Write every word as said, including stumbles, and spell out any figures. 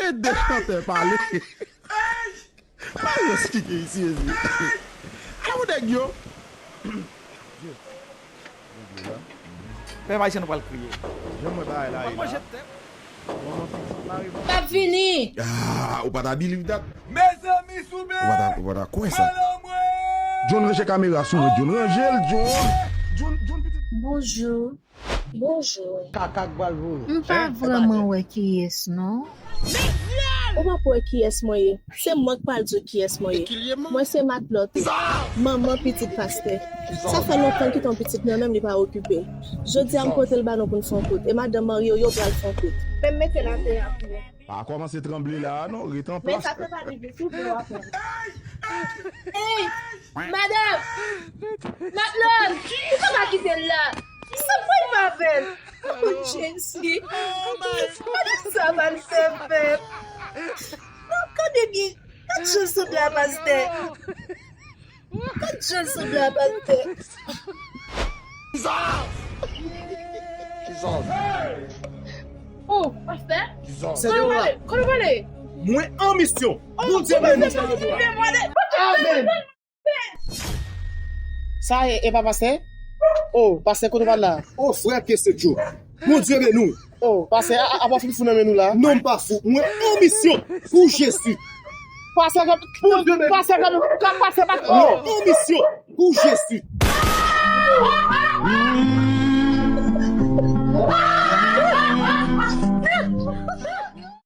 E de chantè pale. Mayo esplike isi, mezi. Kè w nèg yo. Pèp ayisyen nou pral kriye. Jan mwen bagay la ye la. Manje tèt. Manman pitit mari. P ap vini. Ah, ou pa ta believe that? Mezanmi, sou men. Ou pa ta, ou pa ta kwè sa. John, ranje kamera sou mwen, John. Ranje l, John. John, John, pitit. Bonjou. Bonjou. Kaka k pral voye. M pa vrèman wè kiyès non. Ou p ap wè kiyès mwen ye. Se mwen k pral di w kiyès mwen ye. Mwen se matlòt. Manman pitit pastè. Sa fè lontan l kite yon pitit nan men m, li pa okipe l. Jodi a m pote l ba nou pou n fè yon kout. E madanm marye w yo pral fè yon kout. Men m mete l atè a pou ou. Pa kòmanse tranble la a non, ret an plas. Men sa te pa rive, souple w aprann. Ey! Madanm! Matlòt! Ou ka pa kite l la! Sa pral pa bèl! Oh, Jezi! Gade sa pral fè pèp! Non, gade byen! Gade jan l sanble a pastè! Gade jan l sanble a pastè! Oh, pastè? Kote w prale? Kote w prale? Mwen an misyon! Bondye beni w! Amèn! Sa e, e pa pastè? Oh, pastè, kote w pral la? Oh, frè Pye Sejo. Bondye beni w. Oh, pastè, a, a, a pa fin fou nan men nou la? Non, m pa fou. Mwen an misyon pou Jezi. Pastè, pastè, pastè, pastè, pastè. Mwen an misyon pou Jezi.